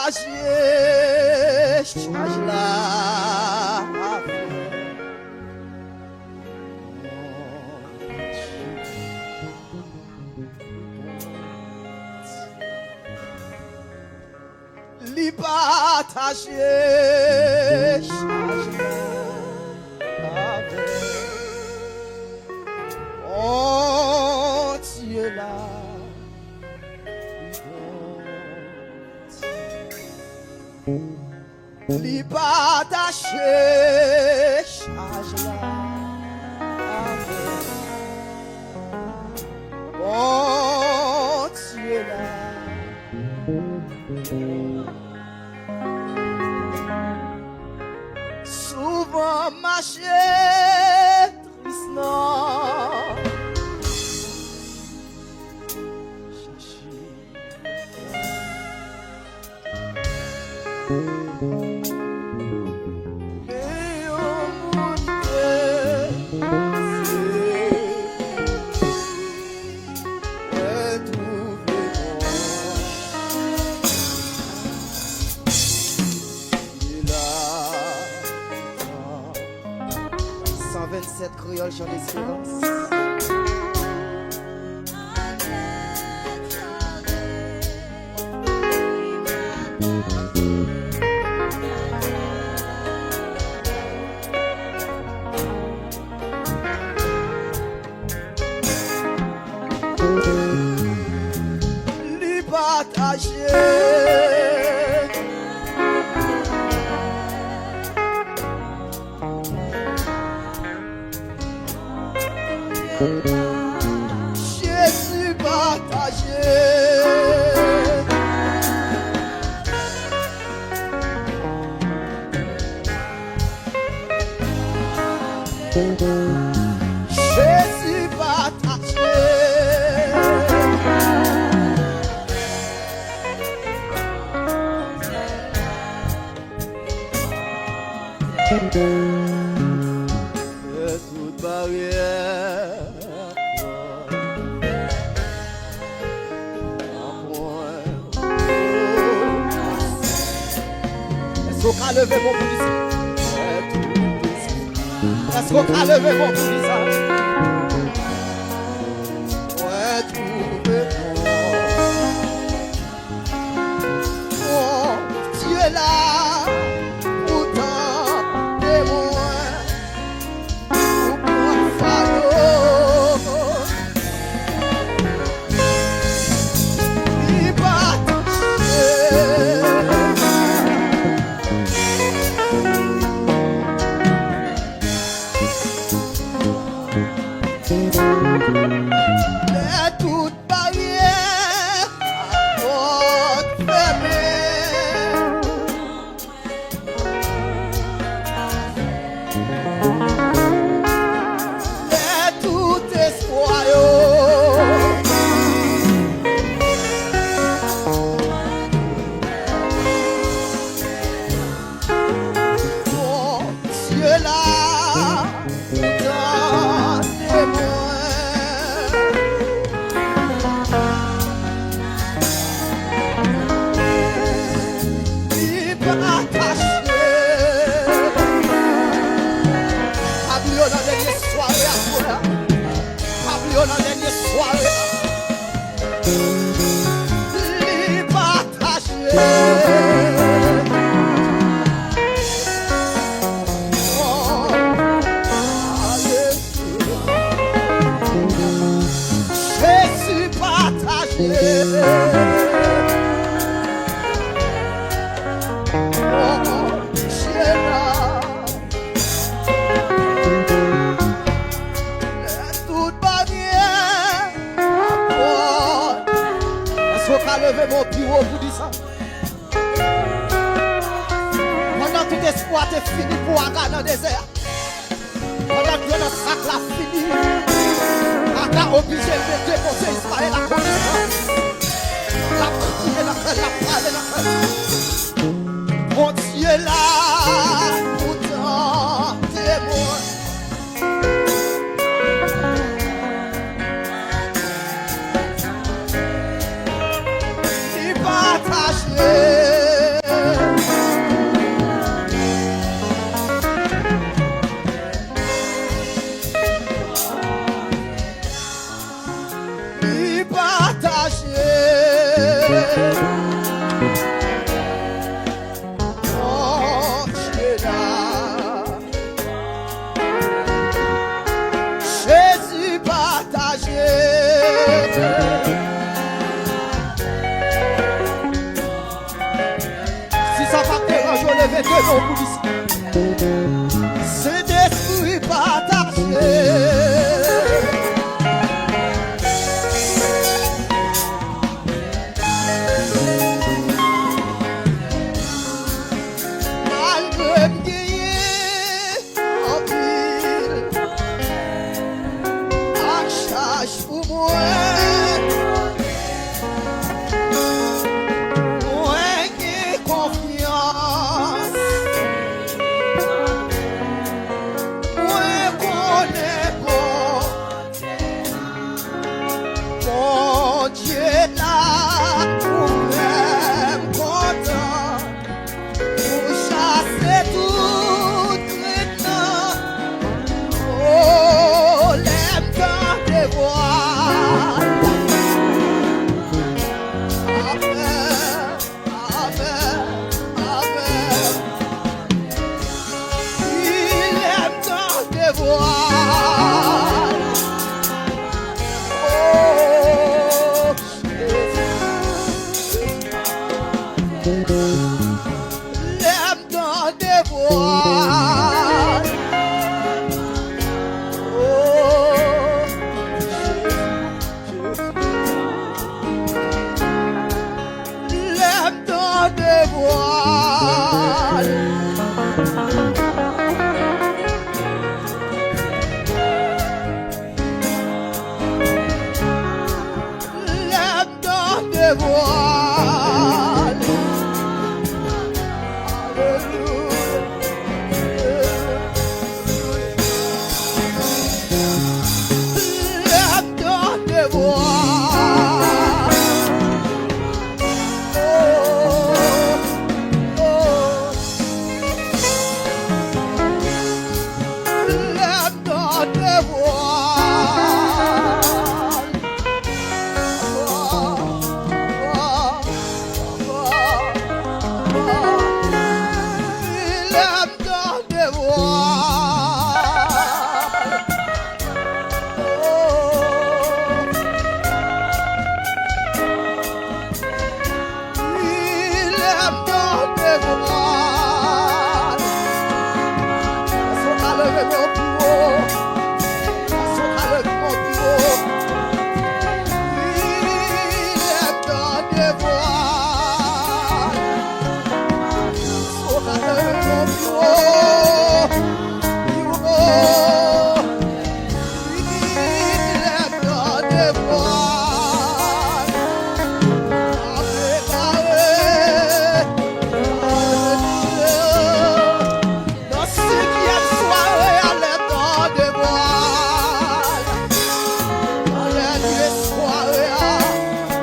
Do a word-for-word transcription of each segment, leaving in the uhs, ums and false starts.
Pataje chaj la avè Bondye. Li pataje chaj la avè Bondye la. Li pataje chaj la avè Bondye la. Souvan mache tris nan chache. Men yon moun ke Seyè mwen twouve mwen. Li la. San vennsèt Kreyòl Jan Lesperans. Li pataje. Jezi pataje. Jezi pataje. Fè tout baryè. Èske w ka leve men w pou li sa? Èske w ka leve men w pou li sa? Mwen twouve mwen. Bondye la pou tande mwen. Ou pran fado. Li pataje. Lè tout baryè, pòt fèmen. Lè tout espwa yo. Bondye la. Tande mwen. Li pataje. Pa bliye w nan dènye sware a, frè. Pa bliye w nan dènye sware a. Li pataje. Jezi pataje. Bondye la. Lè tout baryè ap pòt. Èske w ka leve men w pi wo pou di sa? Pandan tout espwa te fini pou Aga nan dezè a, pandan grenn sak la fini, Aga oblije mete kote Izmayèl a kote sa. L ap kriye nan kè l, l ap pale nan kè l. Bondye la pou tande mwen. Li pataje. Sentespri pataje. Malgre m genyen anpil ak chaj pou mwen, mwen gen konfyans. Mwen konnen Bondye, Bondye la pou fè m kontan, pou chase tout krent nan. O, lè m tande vwa l. Amèn. Amèn, amèn. Lè m tande vwa l. O, Jezi. Lè m tande vwa l. O, Jezi. Lè m tande vwa l. Lè m tande vwa l. Alelouya. Lè m tande vwa l. O, o. Lè m tande vwa l. Lè m tande vwa l. Wi, lè m tande vwa l. Èske w ka leve men w pi wo? Èske w ka leve men w pi wo? Wi, lè m tande vwa l. Èske w ka leve men w pi wo? Pi wo. Lè m tande vwa l, m ap deklare, alelouya. Nan senkyèm sware a, lè m tande vwa l, nan dènye sware a,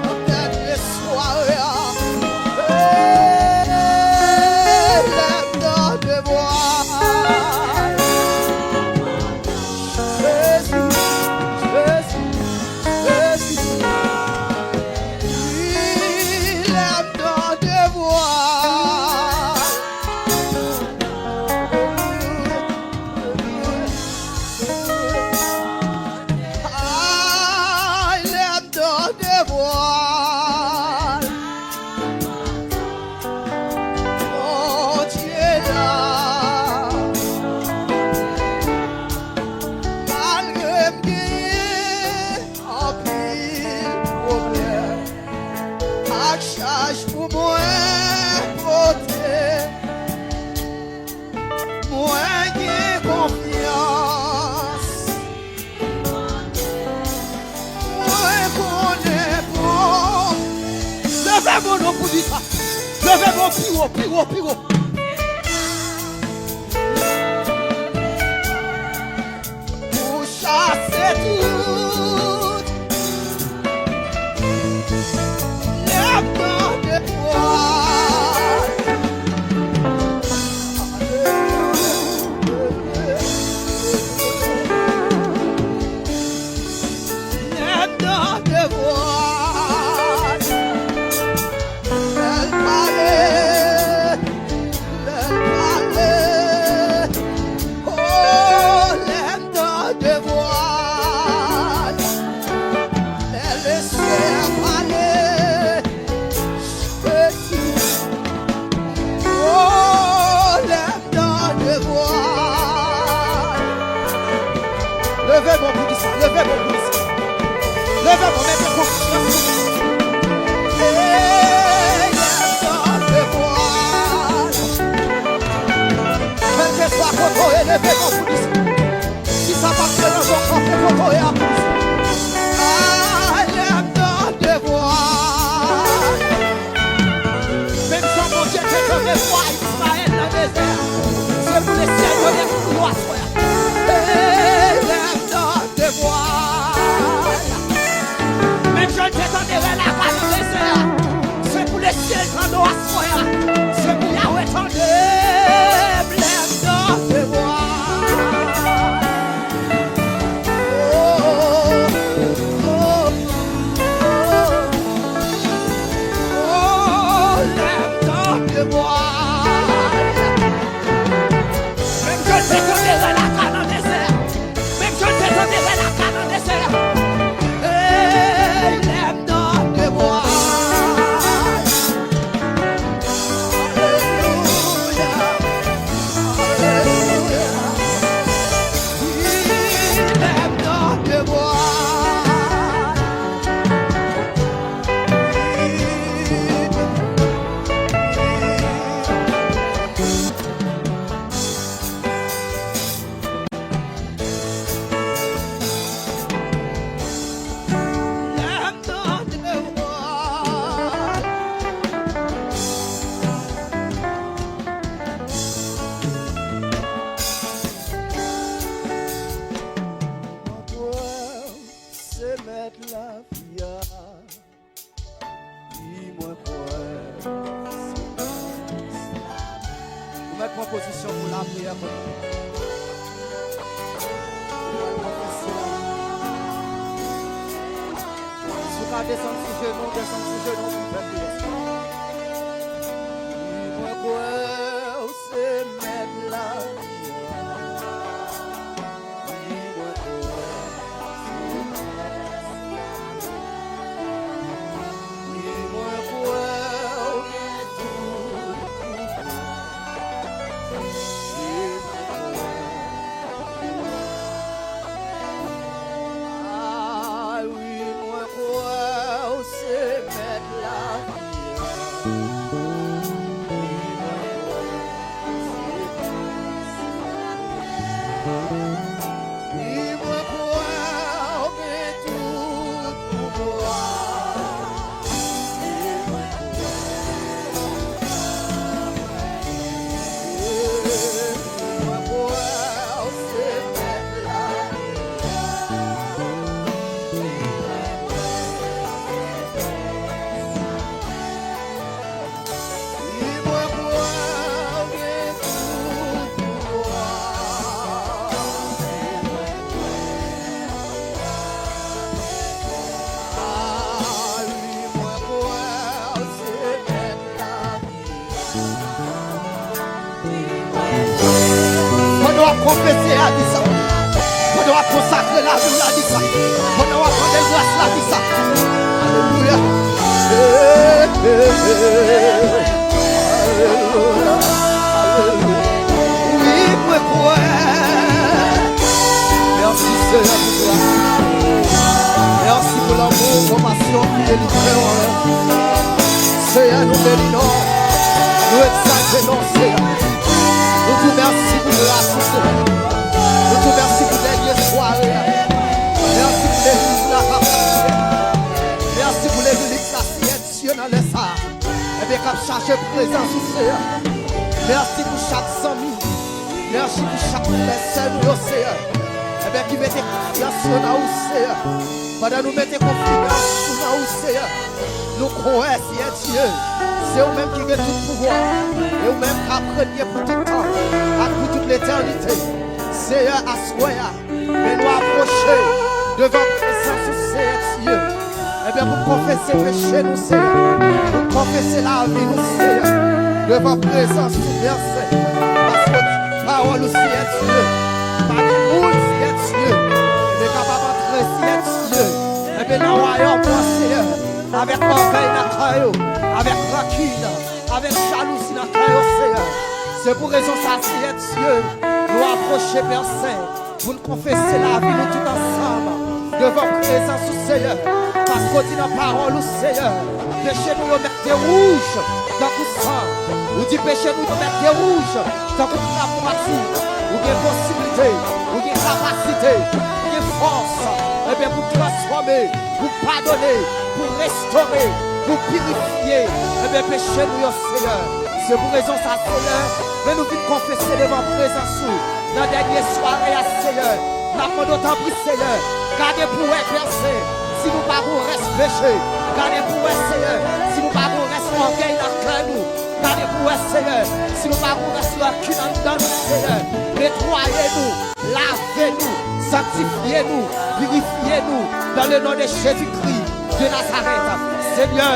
nan dènye sware a. Hey, lè m tande vwa l. Jezi, Jezi, Jezi. Wi, lè m tande vwa l. Ay, lè m tande vwa l. Bondye la. Malgre m genyen anpil pwoblèm ak chaj pou mwen pote, mwen gen konfyans. Mwen konnen bon. Leve men w non pou di sa. Leve men w pi wo, pi wo, pi wo. Pou chase tout lè m tande vwa l. Alelouya. Lè m tande vwa l, lè l pale, Leve men w, mete konfyans pou Bondye. Elèv dan de vwal. Kèlkeswa kote w ye, leve men w pou li. Si sa pa t deranj ou, kanpe kote w ye a pou li. Elèv dan de vwal. Menm jan Bondye te tande vwa Izrayèl nan dezè a, se pou lesyèl yo dekouvri w aswè a. Elèv dan de vwal. Menm jan l te tande rèl Aga nan dezè a, se pou lesyèl tande w aswè a. Se pou Yahweh tande m, lèv dan de vwal. Oh, oh, oh, oh, lèv dan de vwal. Menm jan l te tande rèl Aga nan dezè a. Menm jan l te tande rèl Aga nan dezè a. Hey, lèv dan de vwal. Alelouya. Alelouya. Wi, lèv dan de vwal. Se mèt lavi a. Wi, mwen kwè. Ou mèt pran pozisyon pou lapriyè kounye a. Ou mèt pran pozisyon. Si w ka desann sou jenou, desann sou jenou pou fè priyè sa. Wi, mwen kwè ou se mèt lavi a. Wi, mwen kwè. Wi, mwen kwè ou gen tout pouvwa. Wi, mwen kwè. Ah, wi, mwen kwè ou se mèt lavi a. Wi, mwen kwè. Wi, mwen kwè ou gen tout pouvwa. Wi, mwen kwè. Wi, mwen kwè ou se mèt lavi a. Wi, mwen kwè. Wi, mwen kwè ou gen tout pouvwa. Ah, wi, mwen kwè ou se mèt lavi. Pandan w ap konfese a, di sa. Pandan w ap konsakre lavi w la, di sa. Pandan w ap mande gras la, di sa. Alelouya. Hey, hey, hey. Alelouya. Alelouya. Wi, mwen kwè. Mèsi, Senyè, pou gras ou. Mèsi pou lanmou, konpasyon ki delivre w anlè. Seyè, nou beni non w, nou egzalte non w, Seyè. Nou di w mèsi pou gras ou, Seyè. Nou di w mèsi pou dènye sware a. Mèsi pou legliz la k ap mache. Mèsi pou legliz la, Seyè Dye, nan lè sa a. Ebyen, k ap chache prezans ou, Seyè. Mèsi pou chak zanmi. Mèsi pou chak frè, sè nou yo, Seyè. Ebyen, ki mete konfyans yo nan ou, Seyè. Pandan nou mete konfyans nou nan ou, Seyè, nou kwè, Seyè Dye, se ou menm ki gen tout pouvwa, e ou menm k ap renye pou tout tan ak pou tout letènite. Seyè, aswè a, men nou apwoche devan prezans ou, Seyè Dye. Ebyen, pou n konfese peche nou, Seyè. Pou n konfese lavi nou, Seyè. Devan prezans ou, Pè Sen. Paske w di pawòl ou, Seyè Dye, pa gen moun, Seyè Dye, ki te kapab antre, Seyè Dye. Ebyen, nan wayòm ou an, Seyè, avèk ògèy nan kè yo, avèk rankin, avèk jalouzi nan kè yo, Seyè. Se pou rezon sa, Seyè Dye, nou apwoche, Pè Sen, pou n konfese lavi nou tout ansanm. devan prezans ou, Seyè, paske w di nan pawòl ou, Seyè, peche nou yo mèt te wouj tankou san. Ou di peche nou yo mèt te wouj tankou krab mati. Ou gen posiblite, ou gen kapasite, ou gen fòs, ebyen, pou transfòme, pou padone, pou restore, pou pirifye, ebyen, peche nou yo, Seyè. Se pou rezon sa, Seyè, men nou vin konfese devan prezans ou nan dènye sware a, Seyè. N ap mande w, tanpri, Seyè, gade pou w wè, Pè Sen, si nou pa gon rès peche. Gade pou w wè, Seyè, si nou pa gon rès ògèy nan kè nou. Gade pou w wè, Seyè, si nou pa gon rès rankin anndan nou, Seyè. Netwaye nou, lave nou, sanktifye nou, pirifye nou, dans le nom de Jésus-Christ de Nazareth. Senyè,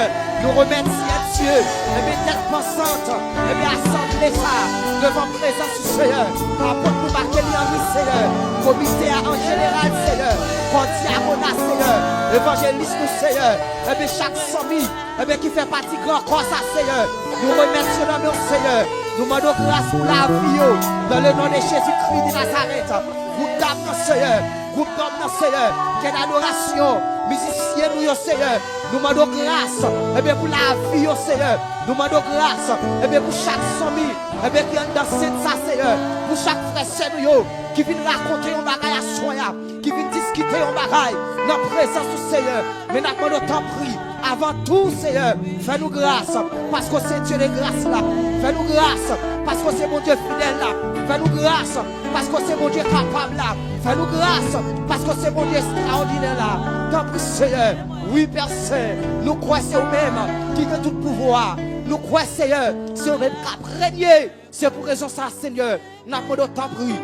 nou remèt, Seyè Dye, ebyen, tèt pansant, ebyen, asanble sa a, devan prezans ou, Seyè. Apot nou Marc-Henry Henry, Seyè, komite a an jeneral, Seyè, kò dyakona, Seyè, evanjelis nou, Seyè, ebyen, chak zanmi, ebyen, ki fè pati gran kò sa, Seyè. Nou remèt yo nan men w, Seyè. Nou mande w gras pou lavi yo, dans le nom de Jésus-Christ de Nazareth. Gwoup dam nan, Seyè, gwoup dòm nan, Seyè, kè dadorasyon, mizisyen nou yo, Seyè, nou mande w gras, ebyen, pou lavi yo, Seyè. Nou mande w gras, ebyen, pou chak zanmi, ebyen, ki anndan sent sa, Seyè, pou chak frè sè nou yo ki vin rakonte yon bagay aswè a, ki vin diskite yon bagay nan prezans ou, Seyè. Men n ap mande w, tanpri, avan tou, Seyè, fè nou gras, paske w se Dye de gras la. Fè nou gras, paske w se Bondye fidèl la. Fè nou gras, paske w se Bondye kapab la. Fè nou gras, paske w se Bondye estrawòdinè la. Tanpri, Seyè, wi, Pè Sen, nou kwè se ou menm ki gen tout pouvwa. Nou kwè, Seyè, se ou menm k ap renye. Se pou rezon sa, Senyè, n ap mande w, tanpri,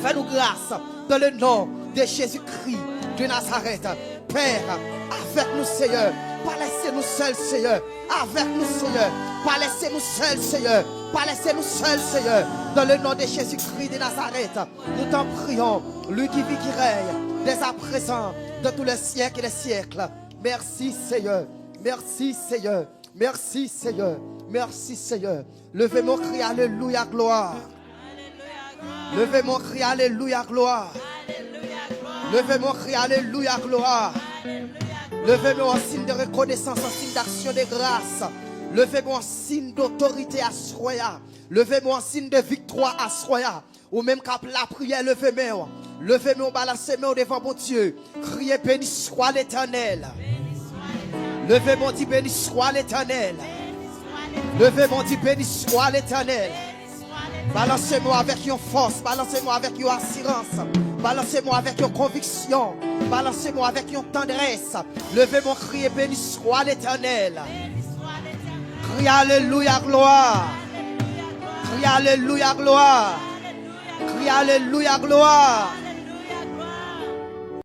fè nou gras dans le nom de Jésus-Christ de Nazareth. Pè, avèk nou, Seyè. Pa lèse nou sèl, Seyè. Avèk nou, Seyè. Pa lèse nou sèl, Seyè. Pa lèse nou sèl, Seyè. Dans le nom de Jésus-Christ de Nazareth, nous t'en prions, lui qui vit, qui règne, dès à présent, dans tous les siècles des siècles. Merci, Seyè. Merci, Seyè. Merci, Seyè. Merci, Seyè. Leve men w, kriye alelouya, glwa. Leve men w, kriye alelouya, glwa. Leve men w, kriye alelouya, glwa. Leve men w an siy de rekonesans, an siy d'aksyon de gras. Leve men w an siy dotorite aswè a. Leve men w an siy de viktwa aswè a. Ou menm k ap lapriyè, leve men w. Leve men w, balanse men w devan Bondye. Kriye, béni soit l'Éternel. Leve men w, di, béni soit l'Éternel. Leve men w, di, béni soit l'Éternel. Balanse men w avèk yon fòs, balanse men w avèk yon asirans, balanse men w avèk yon konviksyon, balanse men w avèk yon tandrès. Leve men w, kriye, béni soit l'Éternel. Kriye alelouya, glwa. Kriye alelouya, glwa. Kriye alelouya, glwa.